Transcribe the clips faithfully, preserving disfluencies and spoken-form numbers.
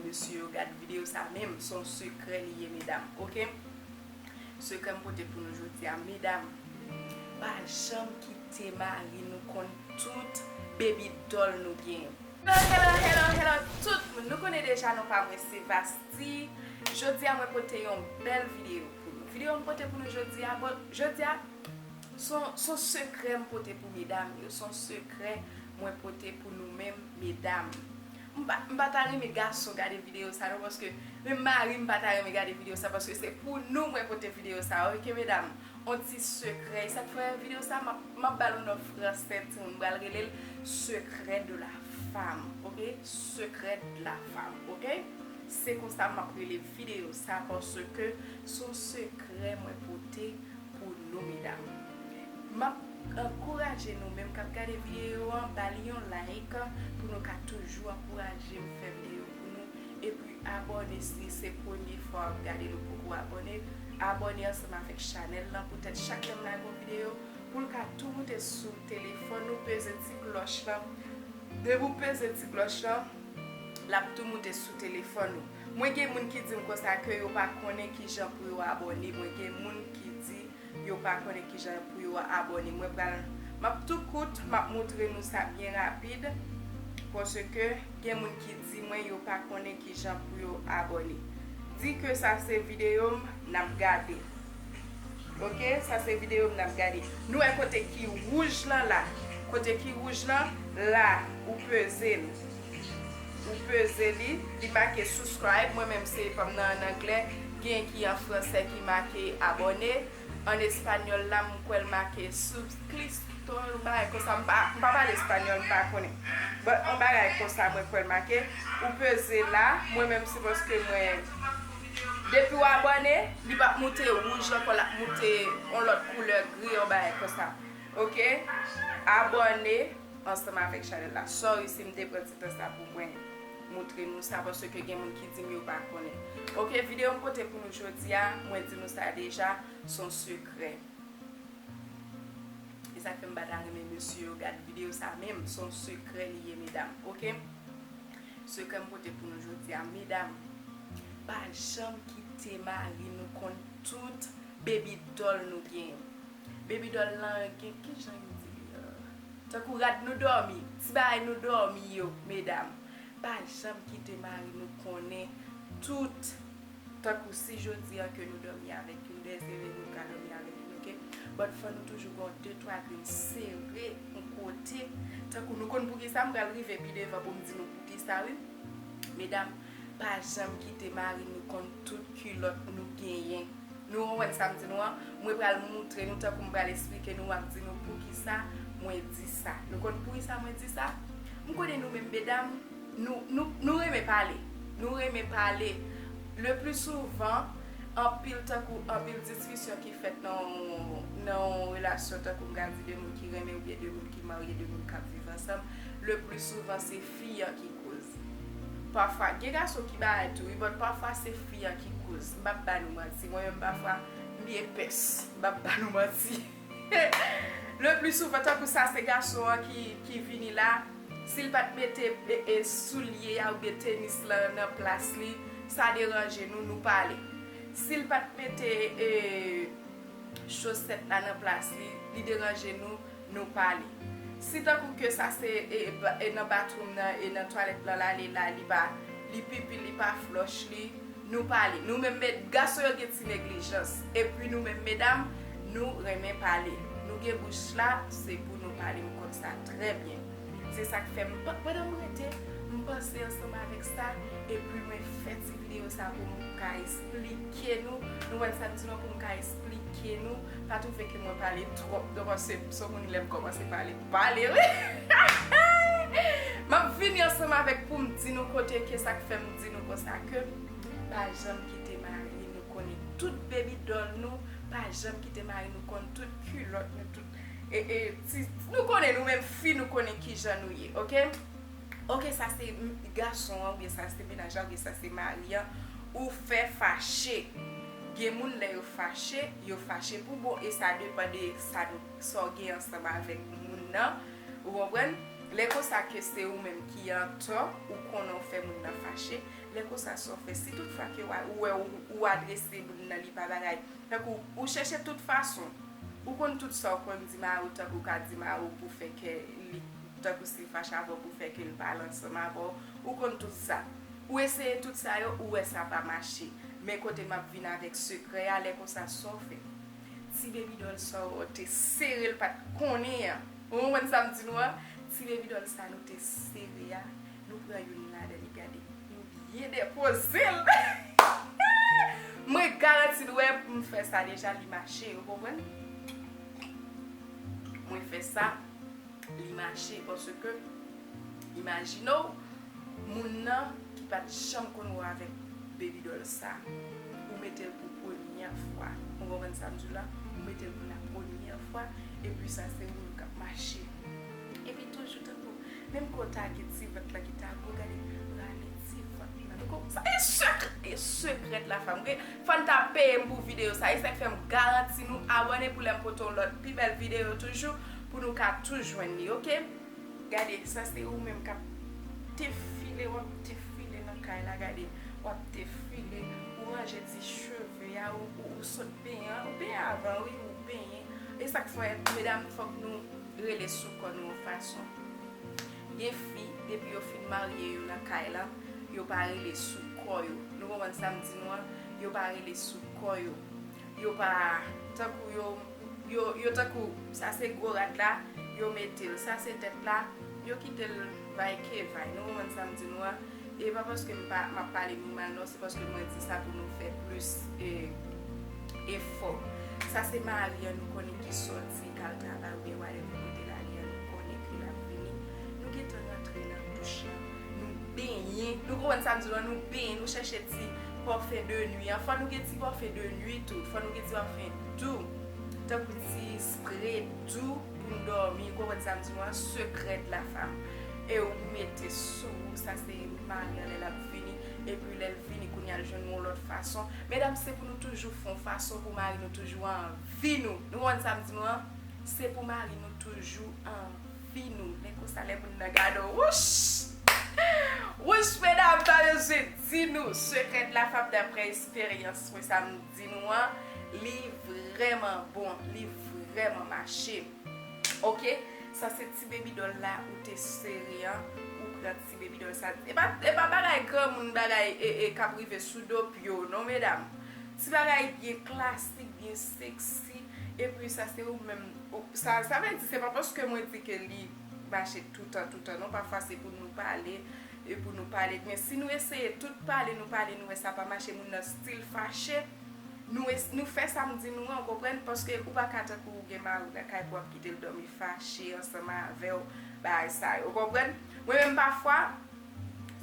Mesye yo gad videyo sa menm, se yon sekrè li ye, medam, oke? Sekrè m pote pou nou jodi a, medam, pa janm kite mari nou konn tout baby doll nou genyen. Hello, hello, hello, hello, tout moun. Nou konnen deja non pa mwen se Vasti. Jodi a mwen pote yon bèl videyo pou nou. Videyo m pote pou nou jodi a, bon, jodi a, se yon, se yon sekrè m pote pou medam yo. Se yon sekrè mwen pote pou nou menm, medam. M pa, m pa ta renmen gason gade videyo sa non, paske menm mari m pa ta renmen gade videyo sa, paske se pou nou mwen pote videyo sa, oke, medam? On ti sekrè. Sa k fè videyo sa, m ap, m ap ba l yon non fransè, timoun, m pral rele l secret de la femme, oke? Secret de la femme, oke? Se konsa m ap rele videyo sa, paske se yon sekrè mwen pote pou nou, medam. M ap ankouraje nou menm k ap gade videyo an, ba li yon like pou nou ka toujou ankouraje m fè videyo pou nou. Epi abòne si se premye fwa w ap gade, nou poko abòne. Abòne ansanm avèk chanèl lan poutèt chak lè m lage yon videyo, pou l ka tou moute sou telefòn ou, peze ti klòch lan. Depi w peze ti klòch lan, l ap tou moute sou telefòn ou. Mwen gen moun ki di m konsa ke yo pa konnen kijan pou yo abòne. Mwen gen moun ki di yo pa konnen kijan pou yo abòne. Mwen pral, m ap tou kout, m ap montre nou sa byen rapid, paske gen moun ki di mwen yo pa konnen kijan pou yo abòne. Di ke sa se videyo m n ap gade. Oke, sa se videyo m n ap gade. Nou wè kote ki wouj lan la. Kote ki wouj lan la, ou peze l. Ou peze li, li make subscribe. Mwen menm se pa m nan an anglè, gen ki an fransè ki make abòne. An espanyòl la, m kwè l make suscriptor, yon bagay konsa. M pa, m pa pale espanyòl, m pa konnen. But, yon bagay konsa, mwen kwè l make. Ou peze la, mwen menm se paske mwen, depi w abòne, li p ap moute wouj ankò, l ap moute yon lòt koulè gri, yon bagay konsa. Oke? Abòne ansanm avèk chanèl la. Sorry si m te pran ti tan sa pou mwen montre nou sa, paske gen moun ki di m yo pa konnen. Oke, videyo m pote pou nou jodi a, mwen di nou sa deja, se yon sekrè. E sa k fè m pa ta renmen mesye yo gad videyo sa menm, se yon sekrè li ye, medam, oke? Sekrè m pote pou nou jodi a, medam, pa janm kite mari nou konn tout baby doll nou genyen. Baby doll lan gen, kijan yo di li, euh, tankou rad nou dòmi, ti bagay nou dòmi yo, medam. Pa janm kite mari nou konnen tout. Tankou si jodi a ke nou dòmi avèk youn, dèzè nou ka dòmi avèk youn, oke? But fò nou toujou gon de twa grenn sere yon kote. Tankou nou konn poukisa, m pral rive pi devan pou m di nou poukisa, wi. Medam, pa janm kite mari nou konn tout kilòt nou genyen. Nou konprann sa m di nou an? Mwen pral montre nou, tankou m pral esplike nou, m ap di nou poukisa mwen di sa. Nou konn poukisa mwen di sa? M konnen nou menm medam, nou, nou, nou renmen pale. Nou renmen pale. Le pli souvan, anpil, tankou anpil diskisyon ki fèt nan, nan yon relasyon, tankou m ka di de moun ki renmen oubyen de moun ki marye, de moun k ap viv ansanm, le pli souvan se fi an ki koz. Pafwa, gen gason ki bagay tou, wi, but pafwa se fi an ki koz. M p ap ba nou manti. Mwen menm pafwa, m byen pès. M p ap ba nou manti. Le pli souvan, tankou sa, se gason an ki, ki vini la. Si l pa t mete, e, e, soulye a oubyen tenis lan nan plas li, sa deranje nou, nou pale. Si l pa t mete, e, chosèt la nan plas li, li deranje nou, nou pale. Si tankou ke sa se, e, ba-, e, nan bathroom nan, e, nan twalèt lan l ale la, li pa, li pipi, li pa flòch li, nou pale. Nou menm, men, gason yo gen ti neglijans. Epi nou menm medam, nou renmen pale. Nou gen bouch la, se pou nou pale, m konn sa trè byen. Se sa k fè m, pa-, pandan m rete, m panse ansanm avèk sa, epi mwen fè ti videyo sa pou m ka esplike nou. Nou wè sa m di nou pou m ka esplike nou. Pa twouve ke mwen pale twòp, non, paske m se moun lè m kòmanse pale, m pale, wi. M ap vini ansanm avèk pou m di nou kote ke sa k fè m di nou konsa ke pa janm kite mari nou konnen tout baby doll nou, pa janm kite mari nou konn tout kilòt nou, tout, e, e, ti, nou konnen nou menm fi, nou konnen kijan nou ye, oke? Oke, sa se m-, gason an, oubyen sa se mennaj la, oubyen sa se mari an, ou fè fache. Gen moun lè yo fache, yo fache pou bon, e sa depann de sa nou, sa w gen ansanm avèk moun nan, ou konprann? Lè konsa ke se ou menm ki antò, ou konnen w fè moun nan fache, Lè konsa, sa w fè, si tout fwa ke w a- ou wè ou, ou adrese moun nan, li pa bagay, tankou ou chèche tout fason, ou konn tout sa w konn di mari w, tankou w ka di mari w pou fè kè li, tankou si l fache avè w, pou fè ke l pale ansanm avè w, ou konn tout sa. Ou eseye tout sa yo, ou wè sa pa mache. Men kote m ap vin avèk sekrè a, lè konsa, sa w fè? Ti baby doll sa w te sere l pa t konnen an. Ou konprann sa m di nou an? Ti baby doll sa nou te sere a, nou pran youn ladan li, gade. Nou byen depoze l. Mwen garanti nou, wè, m fè sa deja, li mache, ou konprann? Mwen fè sa, li mache, paske imajine w, moun nan ki pa t janm konn wè w avèk baby doll sa, ou mete l pou premyè fwa. Ou konprann sa m di w la? Ou mete l pou la premyè fwa, epi sa se ou menm k ap mache. Epi toujou tankou, menm ke w ta gen ti vant la ki ta gwo, gade, rale ti vant nan. Nou kon- sa e sekrè, e sekrè de la femme. Fò n ta peye m pou videyo sa. E sa k fè m garanti nou abòne pou lè m pote yon lòt pi bèl videyo toujou, pou nou ka tou jwenn li, oke? Gade, sa se ou menm k ap defile, w ap defile nan kay la, gade, w ap defile, ou ranje ti cheve a, ou, ou, ou sot benyen, ou benyen avan, wi, ou benyen. E sa k fè, medam, fòk nou rele sou kò nou yon fason. Gen fi, depi yo fin marye yo nan kay la, yo pa rele sou kò yo. Nou konprann sa m di nou an? Yo pa rele sou kò yo. Yo pa, tankou yo, yo, yo tankou, sa se gwo rad la, yo mete l. Sa se tèt la, yo kite l vay ke vay. Nou konprann sa m di nou an? E pa paske m pa, m ap pale nou mal, non, se paske mwen di sa pou nou fè plis, e, efò. Sa se mari an nou konnen ki sòti, k al travay oubyen whatever kote l ale an, nou konnen ke l ap vini. Nou gentan rantre nan douch lan, nou benyen. Nou konprann sa m di nou an? Nou benyen, nou chèche ti pòfen de nwi an. Fò nou gen ti pòfen de nwi tou. Fò nou gen ti pòfen dou. Tankou ti spre dou pou n dòmi. Ou konprann sa m di nou an? Sekrè de la femme. E ou mete sou ou, sa se mari an lè l ap vini. Epi lè l vini, kounye a l jwenn yon lòt fason. Medam, se pou nou toujou fè yon fason pou mari nou toujou anvi nou. Nou konprann sa m di nou an? Se pou mari nou toujou anvi nou. Lè konsa, lè moun nan gade w, wouch! Wouch, medam, pa bezwen di nou. Sekrè de la femme, daprè esperyans mwen, sa m di nou an, li vrèman bon, li vrèman mache. Oke? Sa se ti baby doll la ou te sere an, ou pran ti baby doll sa. E pa, e pa bagay granmoun, bagay, e, e, k ap rive sou do pye w, non, medam. Ti bagay byen klasik, byen seksi. Epi sa se ou menm, ou, sa, sa vle di, se pa paske mwen di ke li mache toutan, toutan, non. Pafwa se pou nou pale, e pou nou pale. Men si nou eseye tout pale, nou pale, nou wè sa pa mache, moun nan still fache, nou es-, nou fè sa m di nou an, ou konprann? Paske ou pa ka tankou ou gen mari w nan kay pou w ap kite l dòmi fache ansanm avè w, bagay sa yo, ou konprann? Mwen menm pafwa,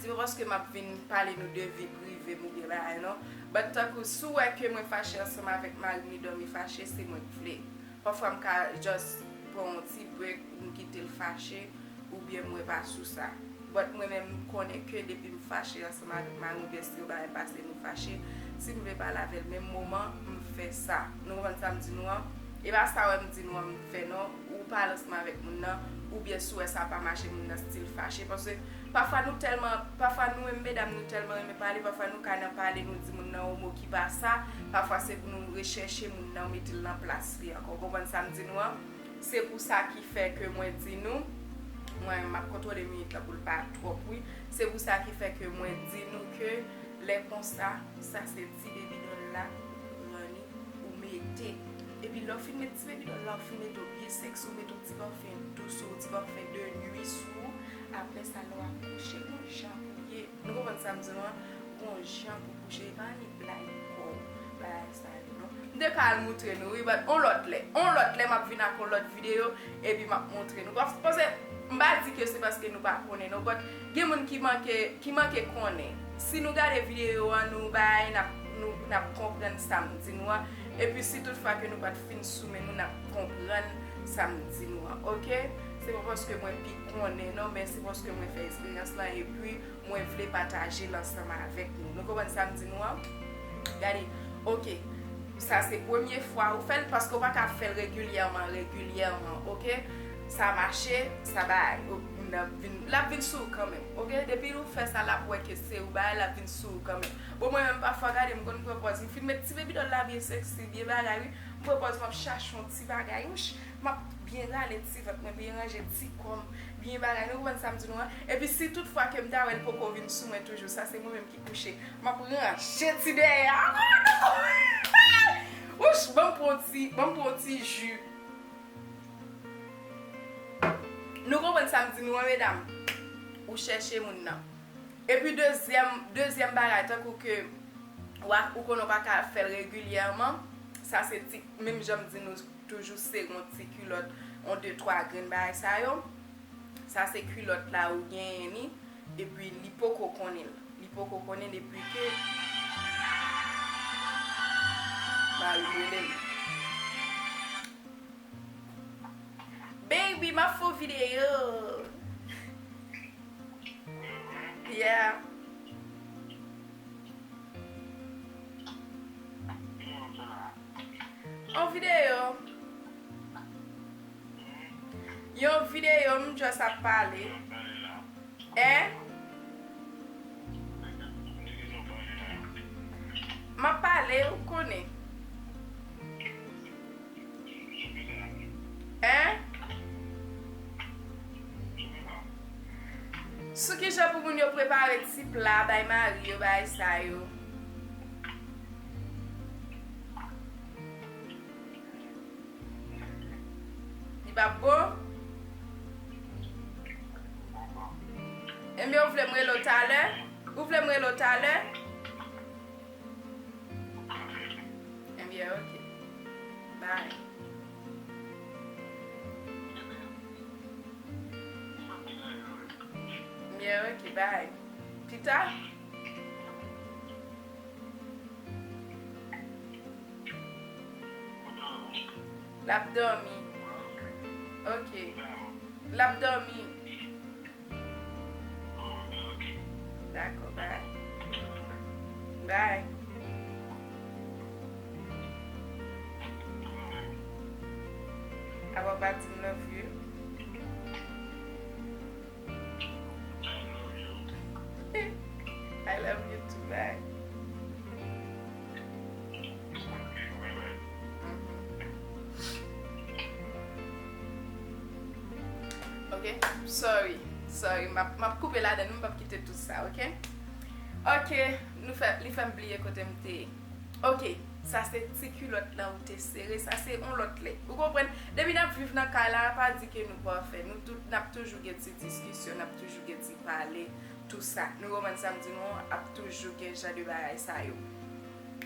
se pa paske m ap vin pale nou de vi prive m oubyen bagay non. But tankou si w wè ke mwen fache ansanm avèk mari m, li dòmi fache, se mwen k vle. Pafwa m ka just pran yon ti break, m kite l fache, oubyen mwen pa sou sa. But mwen menm m konnen ke depi m fache ansanm avèk mari m, oubyen si yon bagay pase nou fache, si m vle pale avè l menm moman, m fè sa. Nou konprann sa m di nou an? E pa sa wè m di nou an m fè non. Ou pale ansanm avèk moun nan, oubyen si w wè sa pa mache, moun nan still fache. Paske pafwa nou tèlman, pafwa nou menm medam nou tèlman renmen pale, pafwa nou ka nan pale, nou di moun nan yon mo ki pa sa, pafwa se pou nou rechèche moun nan, mete l nan plas li ankò. Ou konprann sa m di nou an? Se pou sa ki fè ke mwen di nou, mwen m ap kontwole minit la pou l pa twòp, wi. Se pou sa ki fè ke mwen di nou ke lè konsa, sa se ti baby doll la, ou pran li, ou mete. Epi lè w fin met ti baby doll la, ou fin mete w byen sèksi, ou mete w ti pafè dous, ou ti pafè de nwi sou ou. Apre sa, lè w ap kouche, gon jan pou ye. Nou konprann sa m di nou an? Gon jan pou kouche, e pa annik blayi kò w, bagay sa yo non. M te ka al moutre nou, wi, but on lòt lè. On lòt lè, m ap vin ak on lòt videyo, epi m ap moutre nou. Pas-, paske m pa di ke se paske nou pa konnen non, but gen moun ki manke, ki manke konnen. Si nou gade videyo an, nou bay, n ap, nou, n ap konprann sa m di nou an. Epi si tout fwa ke nou pa t fin sou men nou, n ap konprann sa m di nou an, oke? Se pa paske mwen pi konnen non, men se paske mwen fè eksperyans lan, epi mwen vle pataje l ansanm avèk nou. Nou konprann sa m di nou an? Gade, oke. Sa se premye fwa ou fè l, paske w pa ka fè l regilyèman, regilyèman, oke? Sa mache, sa bay. Ou, L ap vin, l ap vin sou ou kanmenm, oke? Depi ou fè sa, l ap wè ke se ou bagay, l ap vin sou ou kanmenm. Bon, mwen menm, pafwa, gade, m konn pran pòz, m fin met ti bebidòl la byen sexy, byen bagay, wi. M pran pòz, m ap chache yon ti bagay, wouch, m ap byen rale ti vant mwen, byen ranje ti kò m, byen bagay. Nou konprann sa m di nou an? Epi si tout fwa ke m ta wè l poko vin sou mwen toujou, sa se mwen menm ki kouche, m ap ranje ti dèyè a. Oh, non! Wouch, ban m pran ti, ban m pran ti ji. Nou konprann sa m di nou an, medam? Ou chèche moun nan. Epi dezyèm, dezyèm bagay, tankou ke w a, ou konnen w pa ka fè l regilyèman, sa se ti, menm jan m di nou toujou sere yon ti kilòt, yon de twa grenn bagay sa yo. Sa se kilòt la ou genyen li, epi li poko konnen l. Li poko konnen l, epi ke mari m rele l. Baby, m ap fè yon videyo. Yeah. Yon videyo. Yon videyo, m just ap pale. Hein? M ap pale, ou konnen. Hein? Sou kijan pou moun yo prepare ti pla, bay mari yo, bay sa yo. Li p ap bon? Ebyen, ou vle m rele w talè? Ou vle m rele w talè? Ebyen, ok. Bye. Ebyen, ok, bye. Pita? L ap dòmi. Ok. L ap dòmi. Dakò, bye. Bye. Apa w pa di m love you? I love you too, bye. Ok, sorry, sorry, m ap, m ap koupe ladan, m p ap kite tout sa, ok? Ok, nou fè, li fè m bliye kote m te ye. Ok, sa se ti kilòt la ou te sere, sa se yon lòt lè. Ou konprann? Depi n ap viv nan kay la, pa di ke nou pafè. Nou tout, n ap toujou gen ti diskisyon, n ap toujou gen ti pale, tou sa. Nou konprann sa m di nou an, ap toujou gen jan de bagay sa yo.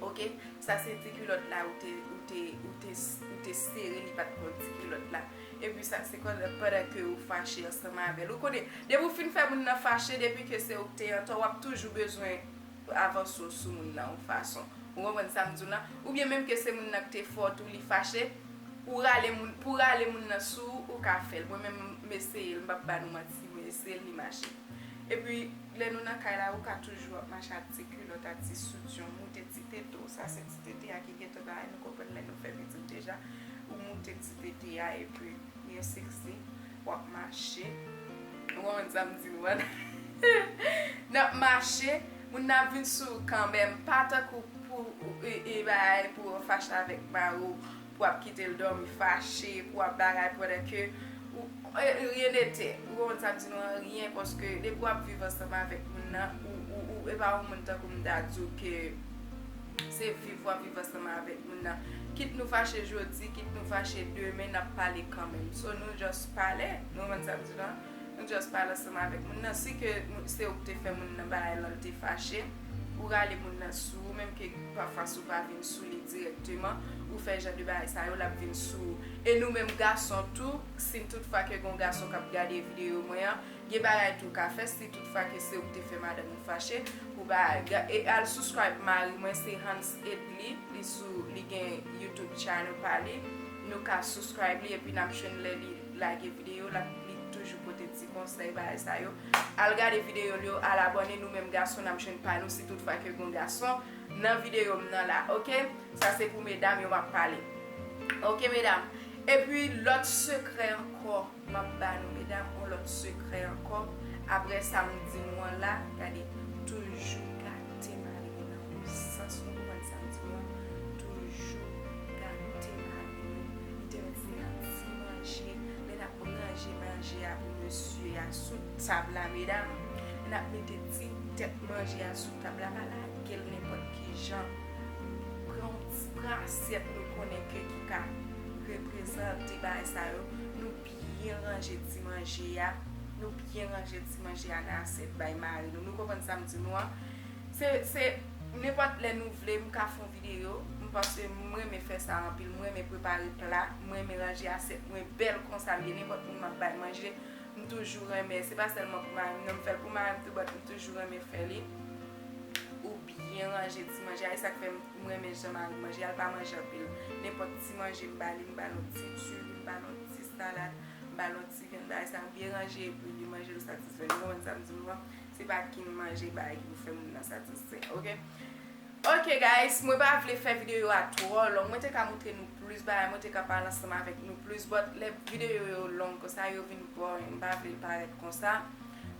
Ok? Sa se ti kilòt la ou te, ou te, ou te, ou te sere, li pa t pran ti kilòt la. Epi sa se pandan, pandan ke ou fache ansanm avè l. Ou konnen, depi ou fin fè moun nan fache, depi ke se ou k te antò, w ap toujou bezwen avanse w sou moun nan yon fason. Ou konprann sa m di w lan? Oubyen menm ke se moun nan k te fè w tou, li fache, ou rale moun, pou rale moun nan sou ou, ou ka fè l. Mwen menm, m eseye l, m p ap ba nou manti, mwen eseye l, li mache. Epi, lè nou nan kay la, ou ka toujou ap mache ak ti kilòt, ak ti soutyen, moute ti tete w. Sa se ti tete a ki gentan bagay, nou konprann lè nou fè pitit deja, ou moute ti tete a, epi byen sexy, w ap mache. Ou konprann sa m di nou an? N ap mache, moun nan ap vin sou ou kanmenm, pa tankou pou, e, e, bagay, pou w fache avèk mari w, pou w ap kite l dòmi fache, pou w ap bagay pandan ke ou, e, rien n'était. Ou konprann sa m di nou an? Rien, paske depi w ap viv ansanm avèk moun nan, ou, ou, ou, e pa yon moun tankou m ta di w ke se viv w ap viv ansanm avèk moun nan. Kit nou fache jodi, kit nou fache demen, n ap pale kanmenm. So, nou just pale, nou konprann sa m di la? Nou just pale ansanm avèk moun nan. Si ke se ou k te fè moun nan bagay lan, l te fache, ou rale moun nan sou ou, menm ke pafwa si w pa vin sou li dirèkteman, ou fè jan de bagay sa yo, l ap vin sou ou. E nou menm gason tou, si tout fwa ke gon gason k ap gade videyo mwen an, gen bagay tou w ka fè si tout fwa ke se ou k te fè madanm ou fache, pou bagay. E al subscribe mari mwen, se Hans Edly, li sou, li gen YouTube channel pa li. Nou ka subscribe li, epi n ap jwenn lè li lage videyo, l ap, li toujou pote ti konsèy, bagay sa yo. Al gade videyo l yo, al abòne, nou menm gason n ap jwenn pa nou si tout fwa ke gon gason nan videyo m nan la, ok? Sa se pou medam yo m ap pale. Ok, medam. Epi lòt sekrè ankò m ap ba nou, medam, on lòt sekrè ankò. Apre sa m di nou an la, gade, toujou gate mari w nan yon sans, nou konprann sa m di nou an, toujou gate mari w. Li te mèt se yon ti manje, lè n ap ranje manje a pou mesye a sou tab la, medam, lè n ap mete ti tèt manje a sou tab la, pa lage l nenpòt ki jan. Pran yon ti, pran asyèt nou konnen ke ki ka reprezante bagay sa yo. Nou byen ranje ti manje a. Nou byen ranje ti manje a nan asyèt bay mari nou. Nou konprann sa m di nou an? Se, se, nenpòt lè nou vle, m ka fè yon videyo. M panse m renmen fè sa anpil. M renmen prepare pla. M renmen ranje asyèt mwen bèl konsa m ye. Nenpòt moun m ap bay manje, m toujou renmen. Se pa sèlman pou mari m, non, m fè l pou mari m tou, but m toujou renmen fè li. Ou byen ranje ti manje a, e sa k fè m, m renmen jan mari m manje a, l pa manje anpil. Nenpòt ti manje m ba li, m ba l yon ti diri, m ba l yon ti salad, m ba l yon ti vyann, bagay sa, m byen ranje, epi li manje, l satisfè. Nou konprann sa m di nou an? Se pa king manje, bagay ki pou fè moun nan satisfè, oke? Oke, guys, mwen pa vle fè videyo a twò long. Mwen te ka montre nou plis bagay, mwen te ka pale ansanm avèk nou plis, but lè videyo yo long konsa, yo vin boring. M pa vle l parèt konsa.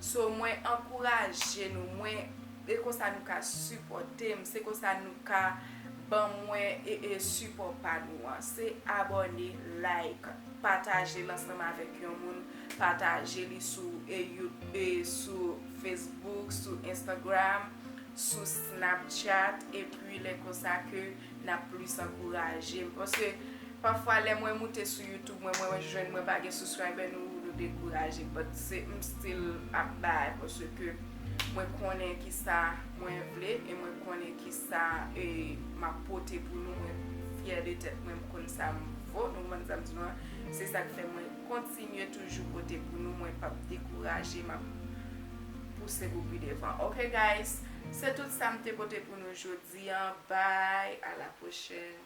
So, mwen ankouraje nou, mwen, e konsa nou ka sipòte m, se konsa nou ka ban mwen e, e sipò pa nou an. Se abòne, like, pataje l ansanm avèk yon moun, pataje li sou, e, You-, e sou Facebook, sou Instagram, sou Snapchat, epi lè konsa ke n ap plis ankouraje m. Paske pafwa lè mwen moute sou YouTube, mwen, mwen, mwen jwenn mwen pa gen subscriber, nou, nou dekouraje. But se, m still ap bay, paske mwen konnen kisa mwen vle, e mwen konnen kisa, e, m ap pote pou nou. Mwen fyè de tèt mwen, m konn sa m vo, nou konprann sa m di nou an. Se sa k fè mwen kontinye toujou pote pou nou, mwen p ap dekouraje, m ap pouse pou pi devan. Oke, guys, se tout sa m te pote pou nou jodi an. Bye, à la prochaine.